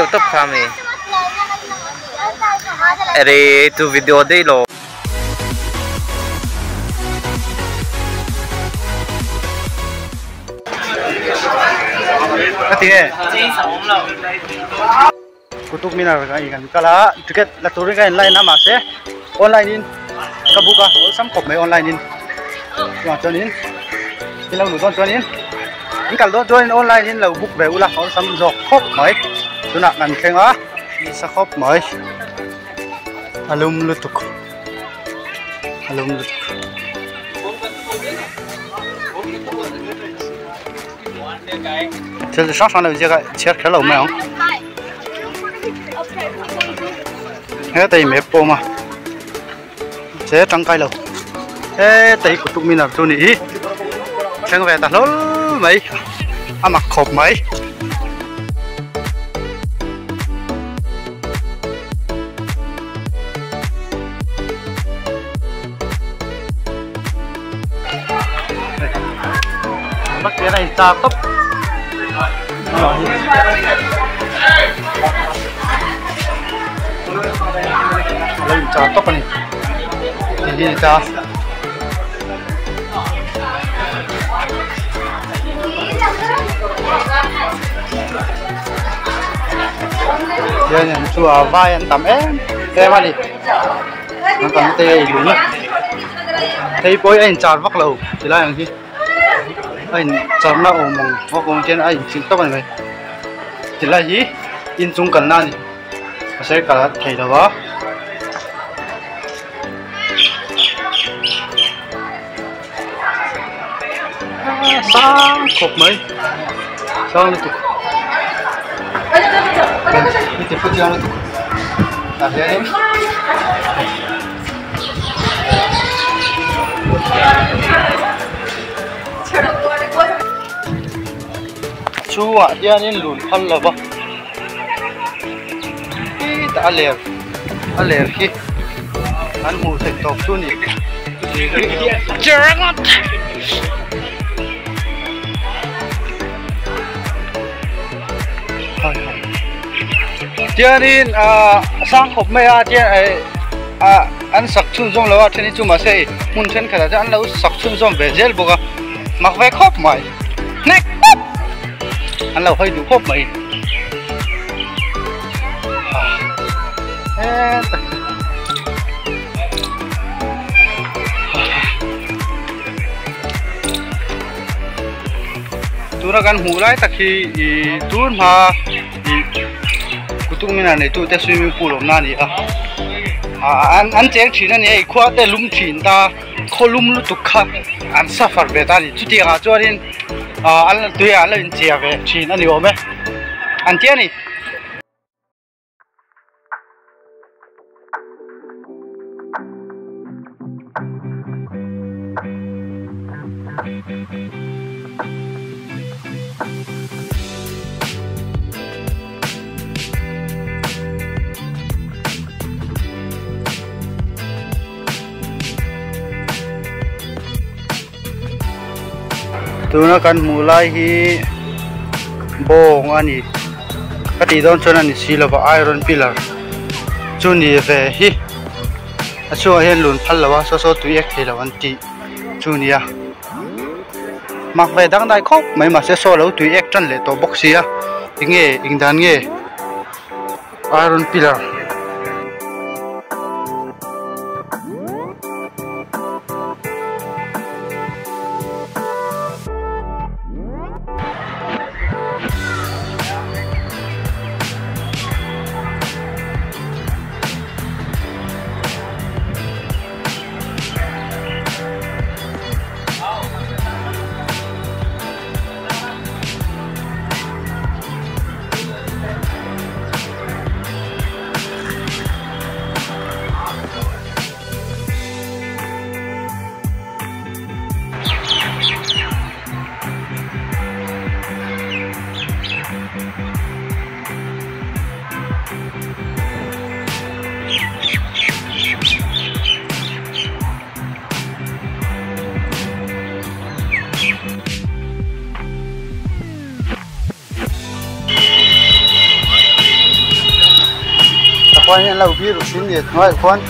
Deuh tawp kha mi. Are chu video daih lo. Ka ti nge? Kutuk minar ka kan kal a, ticket la turin ka in line a mahse online in ka book a, awlsam khawp mai online in chuvang chuanin in lo luh dawn chuanin in kal dawn chuanin online in lo book ve ula awlsam zawk khawp mai tunah kan thleng a nasa khawp mai a lum lutuk a lum lutuk. Thil chi hrang hrang lo inziak a chhiar kher lo mai ang heta hi map pawh a awm a che tangkai lo heta hi kutuk minar chu a nih hi thleng ve ta hlawl mai a mak khawp mai. Bắc phía này xa tốc lên trà tốc này thì đi ta đây là chùa vai anh tắm em em anh đi an tam te ei lung a hei pawh hi a inchar vak lo ti lai ang hi a inchar na awm ang vak awm khian a inchilh tawp a ni mai ti lai hi inchung kalna a ni mahse kal a thei lo a. Sang khawp mai sang lutuk heti pawh chiang lutuk tah hianin chhungah hianin lun phal lo va khitah a ler a ler khi an hmuh theih tawp chu a ni. Tianin ah sang khawp mai a tian ah an sak chhunzawm lo a then hi chu mahse hmun thenkhat ah chuan an lo sak chhunzawm ve zel bawk a mak ve khawp mai hnek pawp an lo hawi duh khawp mai hetak tuna kan hmuh lai tak hi ih tun hma ih kutung mina neitu te swimming pool awmna a ni a ah an cheng thin a ni a ih khua te lum thin ta khaw lum lutuk kha an suffer ve ta a ni chutiang ah chuanin ah an tuiah an lo inchia ve thin a ni awm e an tia a ni. Tuna kan hmuh lai hi bawng a ni ka tih dawn chuan a ni si lova iron pillar chu ni ve hi a chhungah hian lun phal lo a saw saw tui ek thei lo an tih chu a ni a mak ve dang dai khawp mai mahse saw lo tui ek tan leh tawh bawk sia enge eng dan nge iron pillar. khuanin an lo biru thin ni hnuaiah khuan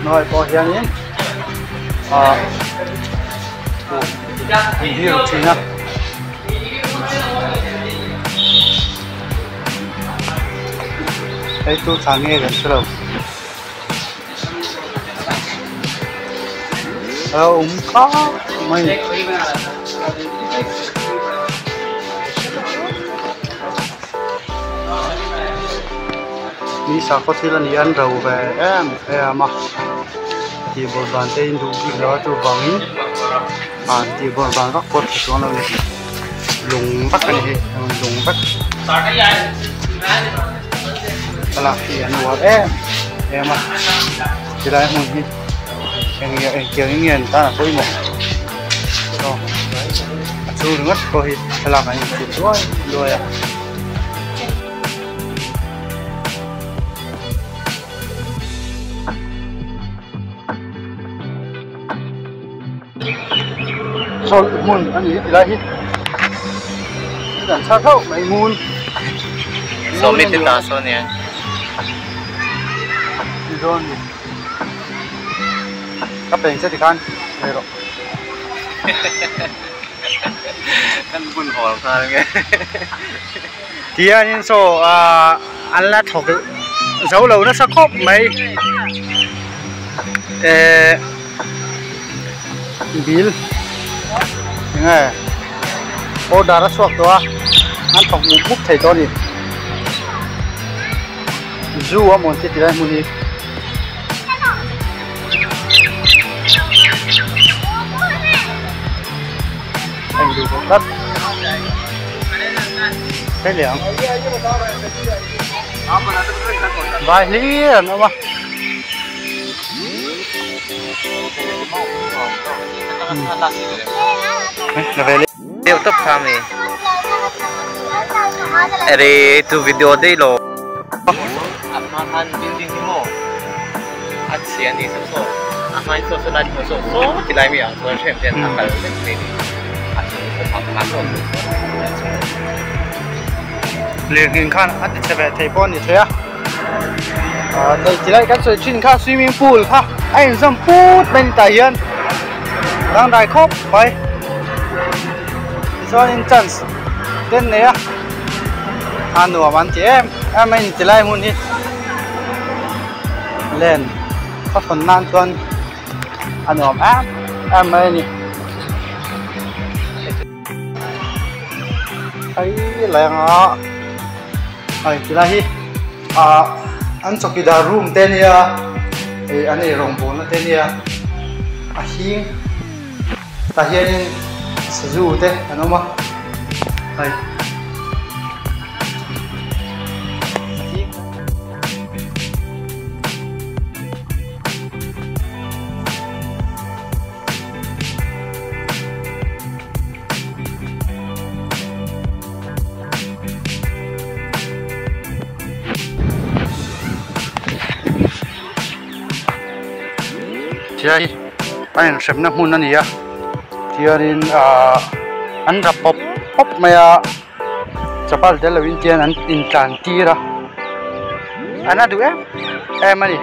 hnuaiah pawh hianin ah an biru thin a. Hei chu thla nge kan hre lo. A lo awm khap mai a ni. Ni sakhaw thil a ni a an ro ve em em a tih bawrh ban te in duh bik lo a chuvangin ah tih bawrh ban vak pawh tha chuang lo a ni lung vek a ni hi lung vek thlalak hi an uar em em a tilai hmun hi eng nge engtiang in nge an tan a pawimawh aw a chhung ringawt pawh hi thlalak an inchhip luai luai a. Chawlh hmun a ni tilai hi an chhar hlauh mai ngun Sawmi te ta saw nia ni dawn ni ka peng che tikhan nei rawh kan bun hawl nghal nge tihianin saw ah an la thawk zo lo nasa khawp mai eh bill enge order a chhuak tawh a an thawk mup mup thei tawh a ni zoo a mawn che tilai hmun hi. A induh bawk tlat hei leh ang vai hlir an awm a. Deuh tawp kha mi are tu video daih lo a hma khan building hi maw a chhia a ni chu saw a hma in saw saw lai hmuh saw saw ti lai mi ang chuan hrem hian a kal vek mai ni a chung saw phak phak saw Lirnghing khan a ti chhe ve thei pawh a ni thei a. Thei chi lai kan sawi thin kha swimming pool kha a inzawm put mai ni tah hian dangdai khawp mai tichuanin chance ten nei a a nuam an ti em em mai ni ti lai hmun hi len khaw thawn nan chuan a nuam em em mai a ni. Hei lai anga hei tilai hi ah an chawkidar room te ania hei an ei rawngbawlna te ania a hing tah hianin sazu te an awm a hei. Thiai a inhremna hmun a ni a tianin ahh an rap pawp pawp mai a chapal tel lovin tian an intlan tir a an a duh em em a ni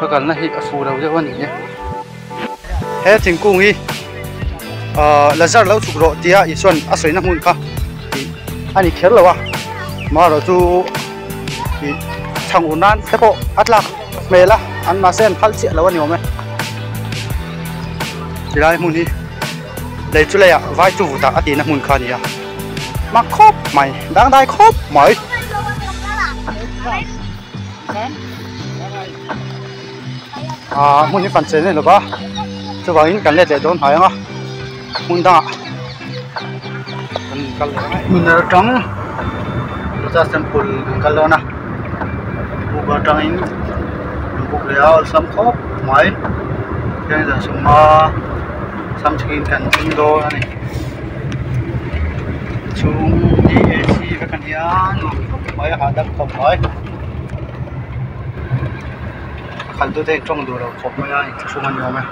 ka kalna hi a fuh lo deuh a ni e. He thingkung hi ahh Lazar lo chhuk rawh tia Isuan a sawina hmun kha ih a ni kher lo a marawh chu ih chhang ur nan te pawh a tlak hmel a an mahse an phal chiah lo a ni awm e tilai hmun hi lei chu leiah vai chu vutah a tihna hmun kha a ni a mak khawp mai dangdai khawp mai. Ahh hmun hi fan chen a ni lova chuvangin kan let leh dawn hnai ang a hmun dangah kan kal leh ang e. Hmun atang Lotus temple kan kal dawn a buk atangin an buk leh a awlsam khawp mai hian zan sawma samchhikin kan thleng dawn a ni chhung hi A_C vek a nia nuam khawp mai a hahdam khawp mai. Khalh tu te in tawng duh lo khawp mai a inthlahrung a ni awm e.